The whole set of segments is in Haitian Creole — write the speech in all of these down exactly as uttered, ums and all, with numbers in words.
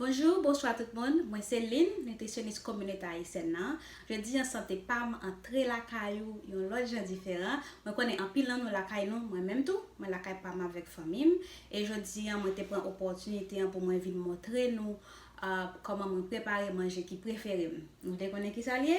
Bonjou, bonswa tout moun. Mwen se Lynn, nitrisyonis kominote ayisyèn nan. Jodi an sante pa m antre lakay ou yon lòt jan diferan. Mwen konnen anpil nan nou lakay nou, mwen menm tou, mwen lakay pa m avèk fanmi m. E jodi an mwen te pran opòtinite an pou mwen vin montre nou uh, kòman mwen prepare manje ki prefere m. Nou te konnen ki sa l ye?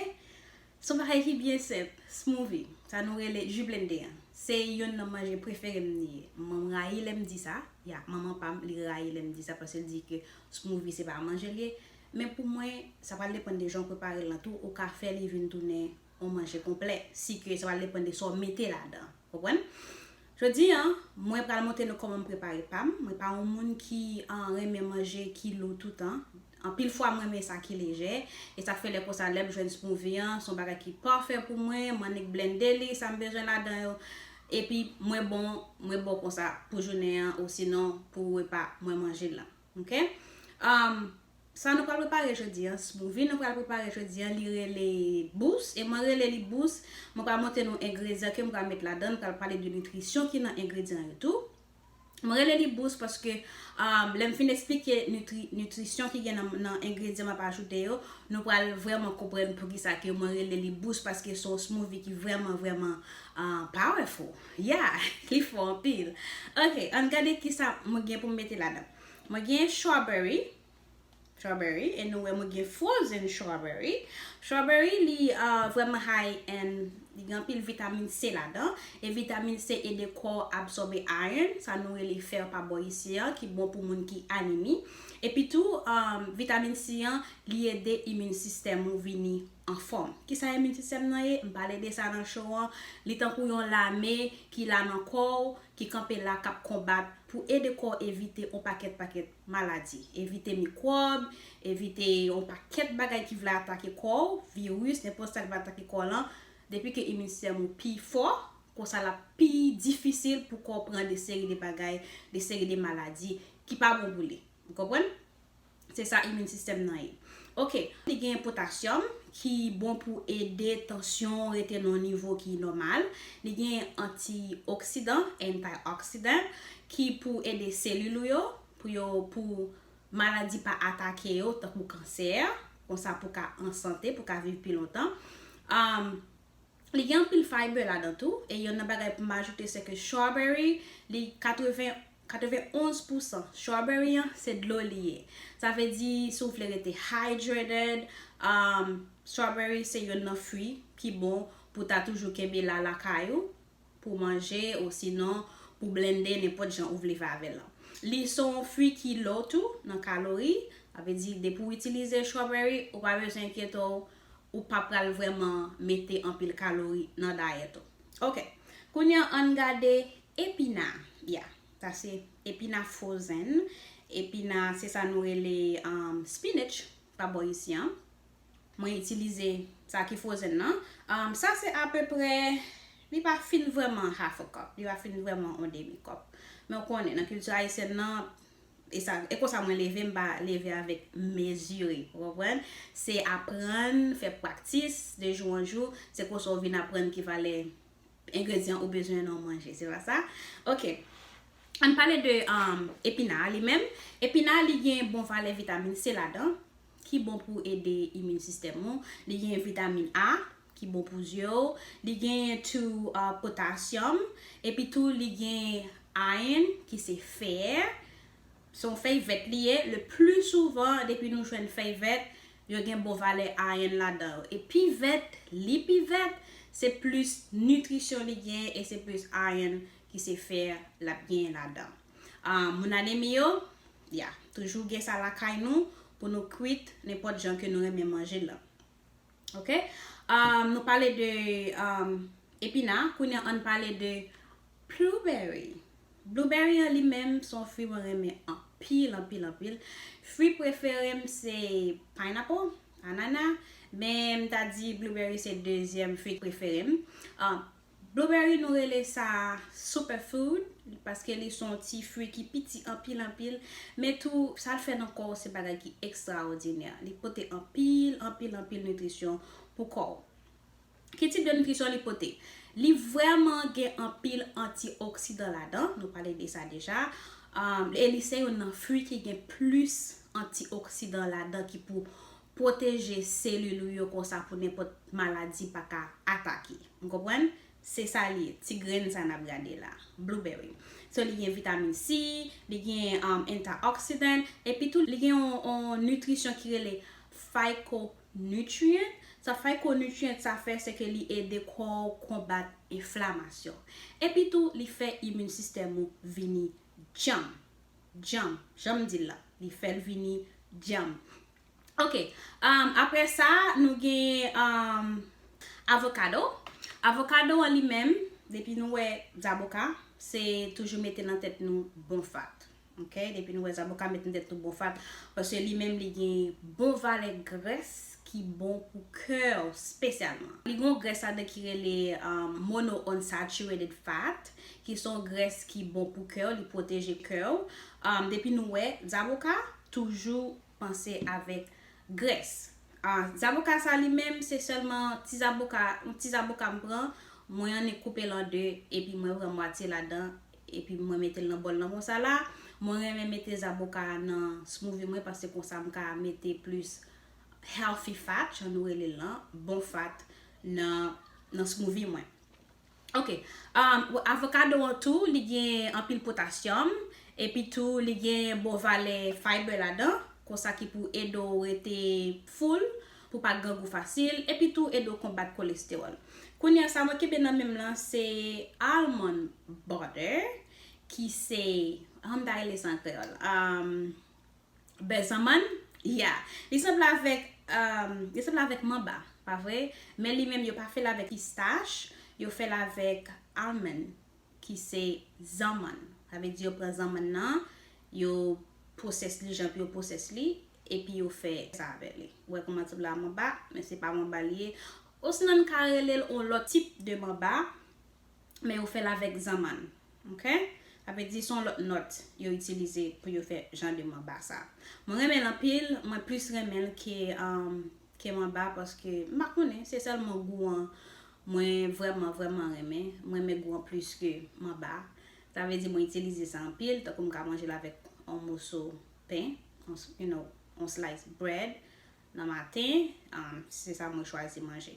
Se yon bagay ki byen senp, smoothie, sa nou rele ji blende an. Se youn nan manje prefere m li ye. Mwen rayi lè m di sa. Ya, manman pa m, li rayi lè m di sa paske l di ke smoothie se pa manje l ye. Men pou mwen, sa pral depann de jan w prepare l lan tou, ou ka fè li vin tounen yon manje konplè. Si ke sa pral depann de sa w mete ladan. Konprann? Jodi an, mwen pral montre nou kòman m prepare pa m. Mwen pa yon moun ki an renmen manje ki lou toutan. Anpil fwa m renmen sa ki lejè. E sa k fè lè konsa lè m jwenn smoothie an, se yon bagay ki pafè pou mwen. M annik blende li, sa m bezwen ladan yo. Epi mwen bon, mwen bon konsa pou jounen an osinon pou repa mwen manje l lan. Ok? Um, Sa nou pral prepare jodi an, smoothie nou pral prepare jodi an, li rele bous, e mwen rele li bous, mwen pral montre nou engredyan ke m pral met ladan, m pral pale de nitrisyon ki nan engredyan yo tou. Mwen rele li bous paske um, lè m fin eksplike nitri, nitrisyon ki gen nan, nan engredyan m ap ajoute yo, nou pral vrèman konprann poukisa ke mwen rele li bous paske se yon smoothie ki vrèman, vrèman uh, powerful. Yeah, li fò anpil. Ok, ann gade kisa mwen gen pou m mete ladan. Mwen gen strawberry, strawberry, e nou wè mwen gen frozen strawberry. Strawberry li uh, vrèman high and li gen anpil vitamin C ladan. E vitamin C ede kò absòbe iron, sa nou rele fè pa bò isi an, ki bon pou moun ki anemi. Epi tou, um, vitamin C an, li ede imin sistèm ou vini anfòm. Kisa imin sistèm nan ye? M pale de sa nan show an. Li tankou yon lame ki la nan kò w, ki kanpe la k ap konbat pou ede kò w evite yon pakèt pakèt maladi, evite mikwòb, evite yon pakèt bagay ki vle atake kò w, viris, nenpòt sa k vle atake kò w lan. Depi ke imin sistèm ou pi fò, konsa l ap pi difisil pou kò w pran de seri de bagay, de seri de maladi ki pa bon pou li. Ou konprann? Se sa imin sistèm nan ye. Ok, li gen potasyòm ki bon pou ede tansyon rete nan yon nivo ki nòmal. Li gen antioksidan, antioxidant, ki pou ede selil ou yo, pou yo, pou maladi pa atake yo, tankou kansè, konsa pou ka an sante, pou ka viv pi lontan. Um, Li gen anpil fiber ladan tou, e youn nan bagay pou m ajoute se ke strawberry, li katreven, katrevenonz pousan strawberry an, se dlo li ye. Sa vle di, si w vle rete hydrated, um, strawberry se youn nan fwi ki bon pou ta toujou kenbe la lakay ou, pou manje, osinon pou blende nenpòt jan ou vle fè avè l lan. Li se yon fwi ki low tou nan kalori, sa vle di, depi w itilize strawberry, ou pa bezwen enkyete w, ou pa pral vrèman mete anpil kalori nan dayèt ou. Ok, kounye a ann gade epina. Ya, sa se epina frozen. Epina, se sa nou rele um, spinach pa bò isi an. Mwen itilize sa ki frozen nan. Um, sa se apeprè, li pa fin vrèman half a cup, li pa fin vrèman yon demi cup. Men w konnen, nan kilti ayisyèn nan, e sa, e konsa mwen leve, m pa leve avèk mezire, ou konprann? Se aprann, fè praktis, de jou an jou, se konsa w vin aprann ki valè engredyan ou bezwen nan yon manje, se pa sa? Ok. Ann pale de um, epina a li menm. Epina a li gen bon valè vitamin C ladan, ki bon pou ede imin sistèm ou. Li gen vitamin A, ki bon pou zye w. Li gen tou uh, potasyòm. Epi tou li gen iron, ki se fè. Se yon fèy vèt li ye. Le pli souvan, depi nou jwenn fèy vèt, yo gen bon valè iron ladan yo. E pi vèt, li pi vèt, se plis nitrisyon li gen e se plis iron ki se fè l ap genyen ladan. Ah, moun anemi yo, ya, toujou gen sa lakay nou pou nou kwit nenpòt jan ke nou renmen manje l lan. Ok? Ah, nou pale de ah, epina, kounye a ann pale de blueberry. Blueberry an li menm se yon fwi mwen renmen anpil, anpil, anpil. Fwi prefere m se pineapple, anana, men m ta di blueberry se dezyèm fwi prefere m. Ah, blueberry nou rele sa superfood, paske li se yon ti fwi ki piti anpil, anpil, men tou sa l fè nan kò w se bagay ki ekstraòdinè. Li pote anpil, anpil, anpil nitrisyon pou kò w. Ki tip de nitrisyon li pote? Li vrèman gen anpil antioksidan ladan, nou pale de sa deja. Um, e li se youn nan fwi ki gen plis antioksidan ladan ki pou pwoteje selil ou yo konsa pou nenpòt maladi pa ka atake. Ou konprann? Se sa li ye, ti grenn sa n ap gade la, blueberry. So, li gen vitamin C, li gen um, antioksidan, epi tou li gen yon, yon nitrisyon ki rele phyconutrient. Sa phyconutrient sa fè, se ke li ede kò w konbat enflamasyon. Epi tou, li fè imin sistèm ou vini djanm. Djanm, jan m di l la, li fè l vini djanm. Ok, um, apre sa, nou gen um, avokado. Avokado an li menm, depi nou wè zaboka, se toujou mete nan tèt nou bon fat. Ok, depi nou wè zaboka, mete nan tèt nou bon fat, paske li menm li gen bon valè grès ki bon pou kè w espesyalman. Li gen yon grès ladan ki rele um, monounsaturated fat, ki se yon grès ki bon pou kè w, li pwoteje kè w. Um, depi nou wè zaboka, toujou panse avèk grès. Ah, zaboka sa li menm, se sèlman ti zaboka, yon ti zaboka m pran, mwen annik koupe l an de, epi mwen pran mwatye ladan, epi mwen mete l nan bòl lan konsa la. Mwen renmen mete zaboka nan smoothie mwen, paske konsa m ka mete plis healthy fat, jan nou rele l lan, bon fat nan, nan smoothie mwen. Ok, um, avokado an tou, li gen anpil potasyòm, epi tou li gen bon valè fiber ladan, konsa ki pou ede w rete full, pou pa grangou fasil, epi tou ede w konbat kolestewòl. Kounye a sa mwen kenbe nan men m lan se almond butter, ki se, an m ta rele sa an kreyòl, um, bè zanmann, yeah. Li sanble avèk, um, li sanble avèk manba, pa vre? Men li menm yo pa fè l avèk pistach, yo fè l avèk almond, ki se zanmann. Sa vle di yo pran zanmann nan, yo pwosès li jan pou yo pwosès li, epi yo fè sa avè li. Ou wè kòman l sanble a manba, men se pa manba li ye. Osinon n ka rele l yon lòt tip de manba, men yo fè l avèk zanmann. Ok? Sa vle di se yon lòt nòt yo itilize pou yo fè jan de manba sa. Mwen renmen l anpil, mwen plis renmen l ke, um, ke manba paske m pa konnen, se sèlman gou an mwen vrèman, vrèman renmen. Mwen renmen gou an plis ke manba. Sa vle di mwen itilize sa anpil, tankou m ka manje l avèk yon moso pen, yon, you know, yon slice bread nan maten, um, se sa mwen chwazi manje.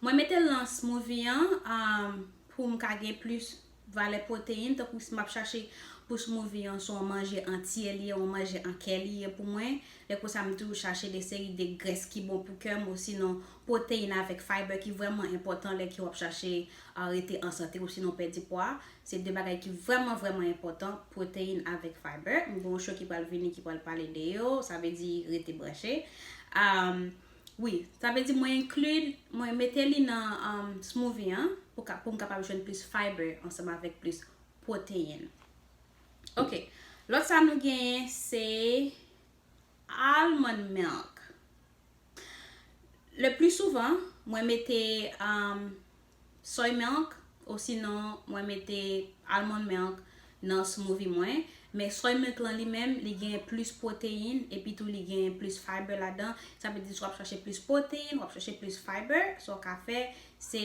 Mwen mete l nan smoothie an, um, pou m ka gen plis valè pwoteyin, tankou si m ap chache pou smoothie an, se yon manje antye li ye, yon manje an kè li ye pou mwen. Lè konsa, m toujou chache de seri de grès ki bon pou kè m, osinon pwoteyin avèk fiber ki vrèman enpòtan lè ke w ap chache, uh, rete an sante, osinon pèdi pwa. Se de bagay ki vrèman, vrèman enpòtan, pwoteyin avèk fiber. M gen yon show ki pral vini, ki pral pale de yo, sa vle di rete branche. Um, Wi, sa vle di mwen include, mwen mete li nan um, smoothie an pou, ka, pou m kapab jwenn plis fiber ansanm avèk plis pwoteyin. Ok, lòt sa nou genyen se almond milk. Le pli souvan, mwen mete um, soy milk, osinon mwen mete almond milk nan smoothie mwen. Men soy milk lan li menm, li gen plis pwoteyin, epi tou li gen plis fiber ladan. Sa vle di si w ap chache plis pwoteyin, w ap chache plis fiber, sa w ka fè, se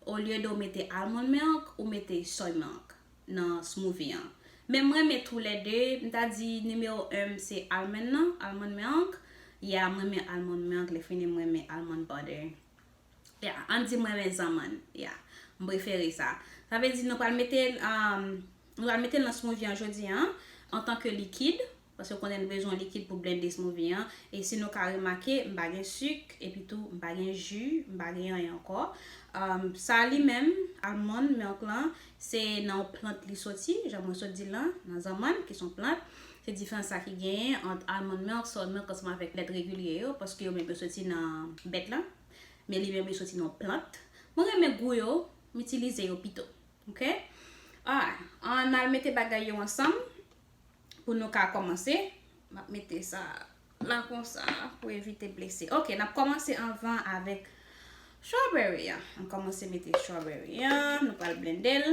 olye de w mete almond milk, ou mete soy milk nan smoothie an. Men mwen renmen tou lè de, m ta di nimewo en m se almond nan, almond milk. Ya, mwen renmen almond milk, lè fini mwen renmen almond butter. Ya, ann di mwen renmen zanmann. Ya, m prefere sa. Sa vle di nou pral mete l, um, nou pral mete l nan smoothie an jodi an, antanke likid, paske w konnen n bezwen likid pou blende smoothie an. E si nou ka remake, m pa gen sik, epi tou m pa gen ji, m pa gen anyen ankò. Um, sa li menm, almond milk lan, se nan yon plant li soti, jan mwen sot di l lan, nan zanmann, ki se yon plant. Se diferans sa ki genyen ant almond milk, soy milk ansanm avèk lèt regilye yo, paske yo menm yo soti nan bèt lan. Men li menm li soti nan plant. Mwen renmen gou yo, m itilize yo pito. Ok? Alright. Ann al mete bagay yo ansanm pou nou ka kòmanse. M ap mete sa la konsa pou evite blese. Ok, n ap kòmanse anvan avèk strawberry an. Ann kòmanse mete strawberry an. Nou pral blende l.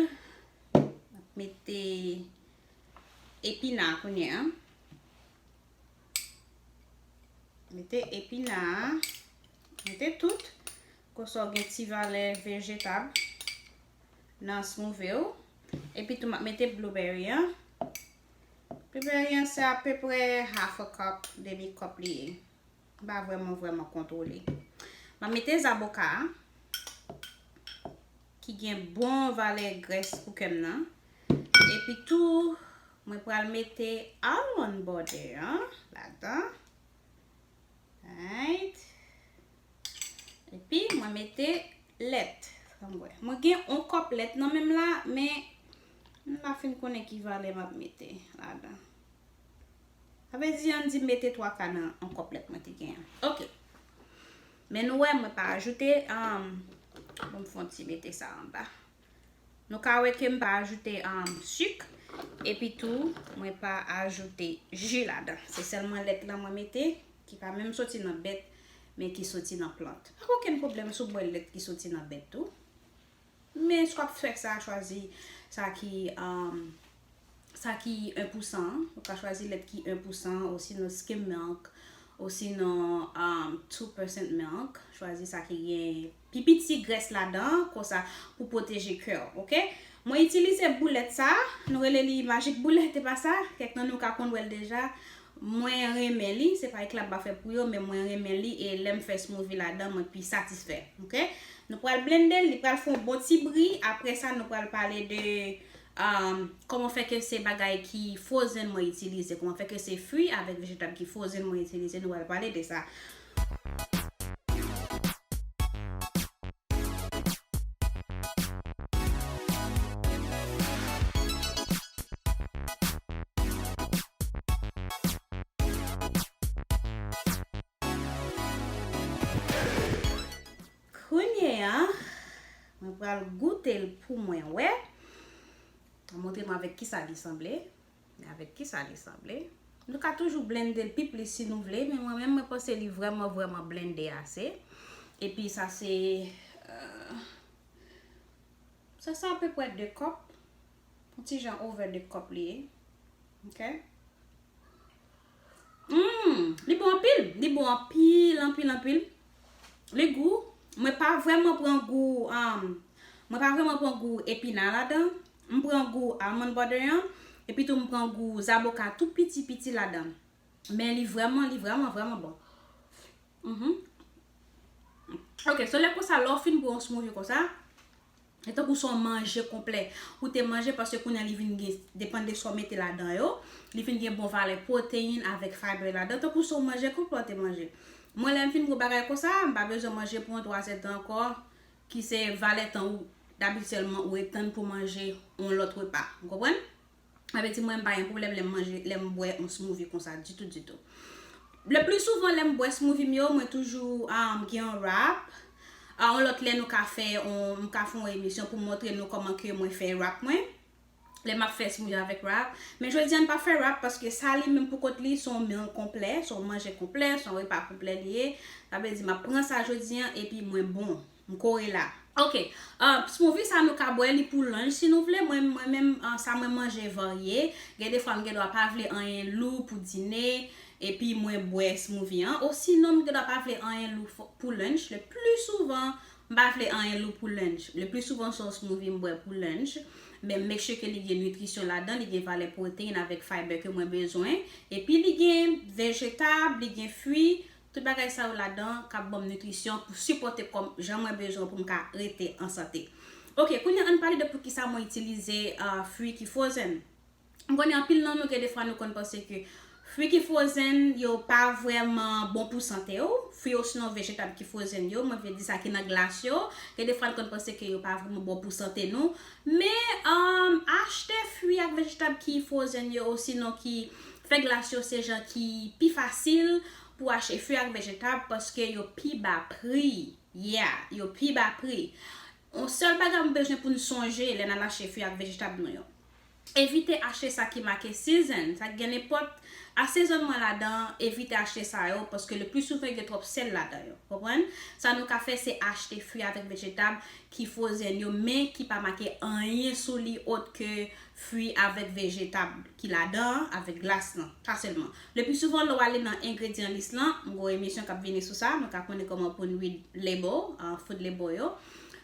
N ap mete epina kounye a. Mete epina, mete tout. Konsa w gen ti valè vejetab nan smoothie w. Epi tou m ap mete blueberry an. Pepe an se apeprè half a cup, demi kòp li ye. M pa vrèman, vrèman kontwole. M ap mete zaboka a, ki gen bon valè grès pou kè m nan. Epi tou, mwen pral mete almond butter an ladan. Right. Epi, mwen mete lèt. Ann wè. Mwen gen yon kòp lèt nan men m la, men m pa fin konnen ki valè m ap mete ladan. Sa vle di, ann di m mete twa ka nan yon kòp lèt mwen te gen an. Ok. Men nou wè, mwen pa ajoute, um, bon, m fè yon ti mete sa anba. Nou ka wè ke m pa ajoute, um, sik. Epi tou, mwen pa ajoute ji ladan. Se sèlman lèt lan mwen mete, ki pa menm soti nan bèt, men ki soti nan plant. Pa gen okenn pwoblèm si w bwè lèt ki soti nan bèt tou. Men si w ap fè sa, chwazi sa ki, um, sa ki en pousan an. Ou ka chwazi lèt ki en pousan, osinon skim milk, osinon, um, two percent milk. Chwazi sa ki gen pi piti grès ladan, konsa pou pwoteje kè w, ok? Mwen itilize boulèt sa, nou rele li majik boulèt, e pa sa? Kèk nan nou ka konn wè l deja. Mwen renmen li, se pa ekla m pa fè pou yo, men mwen renmen li, e lè m fè smoothie ladan, mwen pi satisfè, ok? Nou pral blende l, li pral fè yon bon ti bri, apre sa, nou pral pale de, um, kòman fè ke se bagay ki frozen mwen itilize, kòman fè ke se fwi avèk vejetab ki frozen mwen itilize, nou pral pale de sa. Kounye a, mwen pral goute l pou mwen wè. Mwen montre mwen avèk kisa li sanble. Men avèk kisa li sanble? Nou ka toujou blende l pi plis si nou vle, men mwen menm, mwen panse li vrèman, vrèman blende ase. Epi sa se, euh, sa se apeprè de kòp. Yon ti jan over de kòp li ye. Ok? Hmm, li bon anpil, li bon anpil, anpil, anpil. Li gou, mwen pa vrèman pran gou, um, mwen pa vrèman pran gou epina ladan. M pran gou almond butter an, epi tou m pran gou zaboka tou piti, piti ladan. Men li vrèman, li vrèman, vrèman bon. Mhm. Ok, so lè konsa, lè w fin bwè yon smoothie konsa, e tankou se yon manje konplè. Ou te manje paske kounye a li vin gen, depann de sa w mete ladan yo, li vin gen bon valè pwoteyin avèk fiber ladan. Tankou se yon manje konplè w te manje. Mwen, lè m fin bwè bagay konsa, m pa bezwen manje pou yon twa zè tan ankò, ki se valè tan ou dabityèlman ou etann pou manje yon lòt repa. Ou konprann? Sa vle di mwen, m pa gen pwoblèm lè m manje, lè m bwè yon smoothie konsa, ditou, ditou. Le pli souvan, lè m bwè smoothie m yo, mwen toujou, um, gen yon wrap. Ah, yon lòt lè, nou ka fè, on, m ka fè yon emisyon pou montre nou kòman ke mwen fè wrap mwen. Lè m ap fè smoothie avèk wrap. Men jodi a, n pa fè wrap paske sa li menm pou kont li, se yon meal konplè, se yon manje konplè, se yon repa konplè li ye. Sa vle di, m ap pran sa jodi a, epi mwen bon. M kore la. Ok, ah, smoothie sa nou ka bwè li pou lunch si nou vle. Mwen, mwen menm, ah, sa mwen manje varye. Gen de fwa m gen dwa pa vle anyen lou pou dine, epi mwen bwè smoothie an. Osinon, m gen dwa pa vle anyen lou fò-, pou lunch. Le pli souvan, m pa vle anyen lou pou lunch. Le pli souvan, se yon smoothie m bwè pou lunch. Men m make sure ke li gen nitrisyon ladan, li gen valè pwoteyin avèk fiber ke mwen bezwen. Epi li gen vejetab, li gen fwi. Tout bagay sa yo ladan k ap ban m nitrisyon pou sipòte kò m jan mwen bezwen pou m ka rete an sante. Ok, kounye a, ann pale de poukisa mwen itilize, ah, fwi ki frozen. M konnen anpil nan nou, gen de fwa nou konn panse ke fwi ki frozen yo pa vrèman bon pou sante w. Fwi osinon vejetab ki frozen yo, mwen vle di sa ki nan glas yo, gen de fwa nou konn panse ke yo pa vrèman bon pou sante nou. Men, um, achte fwi ak vejetab ki frozen yo osinon ki fè glas yo se jan ki pi fasil pou achte fwi ak vejetab paske yo pi ba pri. Yeah, yo pi ba pri. Yon sèl bagay nou bezwen pou n sonje lè n al achte fwi ak vejetab nou yo. Evite achte sa ki make season, sa ki gen nenpòt asezònman ladan, evite achte sa yo, paske le pli souvan gen twòp sèl ladan yo. Konprann? Sa nou ka fè, se achte fwi avèk vejetab ki frozen yo, men ki pa make anyen sou li òt ke fwi avèk vejetab ki ladan an, avèk glas lan. Sa sèlman. Le pli souvan, lè w ale nan engredyan lis lan, m gen yon emisyon k ap vini sou sa, nou ka konnen kòman pou n read label, ah, food label yo.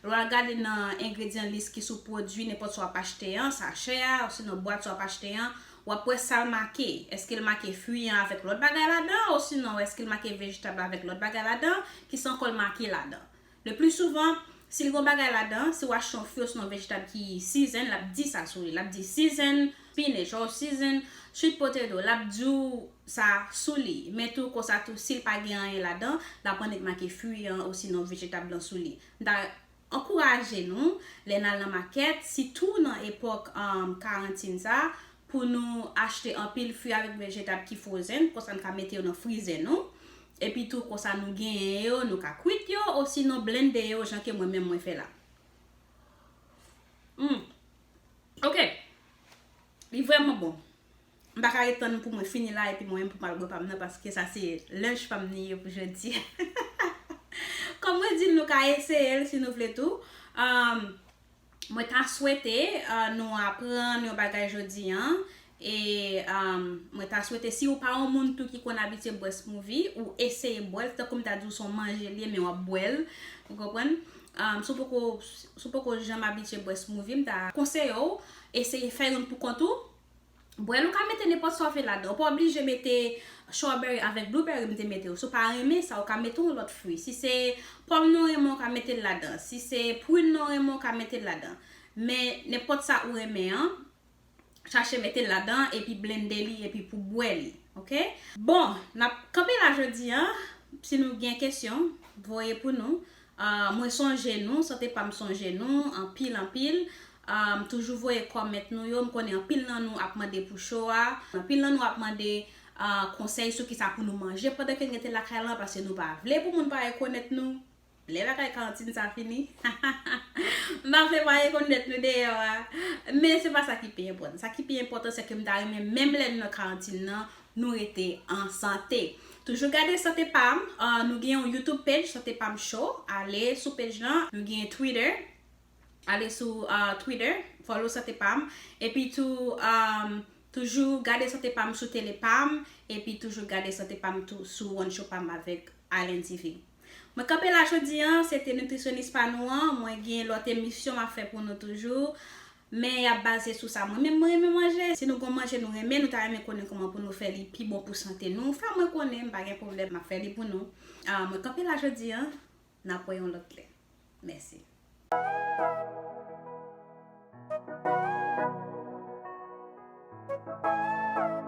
Lè w al gade nan engredyan lis ki sou pwodui, nenpòt sa w ap achte an, sachè a, osinon bwat sa w ap achte an, W ap wè sa l make. Èske l make fwi an avèk lòt bagay ladan, osinon èske l make vejetab la avèk lòt bagay ladan, ki se ankò l make ladan. Le pli souvan, si l gen yon bagay ladan, si w achte yon fwi osinon yon vejetab ki season, l ap di sa sou li. L ap di season spinach or season sweet potato. L ap di w sa sou li. Men tou, konsa tou, si l pa gen anyen ladan, l ap annik make fwi an osinon vejetab lan sou li. M ta ankouraje nou, lè n al nan makèt, sitou nan epòk um, karantin sa, pou nou achte anpil fwi avèk vejetab ki frozen, konsa n ka mete yo nan frizè nou. Epi tou, konsa nou genyen yo, nou ka kwit yo, osinon blende yo, jan ke mwen menm mwen fè la. Mm. Ok. Li vrèman bon. M pa ka ret tann pou mwen fini la epi mwen menm pou m al bwè pa m nan, paske sa se lunch pa m li ye pou jodi. Kòm mwen di l, nou ka eseye l si nou vle tou. Um, mwen ta swete uh, nou aprann yon bagay jodi an. E um, mwen ta swete si ou pa yon moun tou ki konn abitye bwè smoothie, ou eseye bwè l, tankou m ta di w se yon manje li ye, men w ap bwè l. Ou konprann? Um, si w poko, si w poko janm abitye bwè smoothie, m ta konseye w eseye fè youn pou kont ou. Bwè l, ou ka mete nenpòt sa w vle ladan. Ou pa oblije mete strawberry avèk blueberry, m te mete yo. Si w pa renmen sa, ou ka mete yon lòt fwi. Si se pòm non renmen, ou ka mete l ladan. Si se prune non renmen, ou ka mete l ladan. Men nenpòt sa ou renmen an, chache mete l ladan epi blende li epi pou bwè li. Ok? Bon, n ap kanpe la jodi an. Si nou gen kesyon, voye pou nou. Ah, mwen sonje nou, Sante Pam sonje nou anpil, anpil. Ah, toujou voye kòmant nou yo. M konnen anpil nan nou ap mande pou show a. Anpil nan nou ap mande ah, konsèy sou kisa pou nou manje pandan ke n rete lakay lan, paske nou pa vle pou moun pa rekonèt nou. Lè bagay karantin sa fini, m pa vle pa rekonèt nou deyò a. Men se pa sa ki pi enpòtan. Sa ki pi enpòtan, se ke m ta renmen, menm lè n nan karantin nan, nou rete an sante. Toujou gade Sante Pam. Ah, nou gen yon YouTube page, Sante Pam Show. Ale sou page lan. Nou gen Twitter. Ale sou ah, Twitter. Follow Sante Pam. Epi tou, ah, toujou gade Sante Pam sou Tele Pam. Epi toujou gade Sante Pam tou sou One Show Pam avèk Island T V. Mwen kanpe la jodi an, se te nitrisyonis pa nou an. Mwen gen lòt emisyon m ap fè pou nou toujou. Men y ap baze sou sa. Mwen menm, mwen renmen manje. Si nou gon manje nou renmen, nou ta renmen konnen kòman pou nou fè li pi bon pou sante nou, fè mwen konnen, m pa gen pwoblèm, m ap fè li pou nou. Ah, mwen kanpe la jodi an, n ap wè yon lòt lè. Mèsi.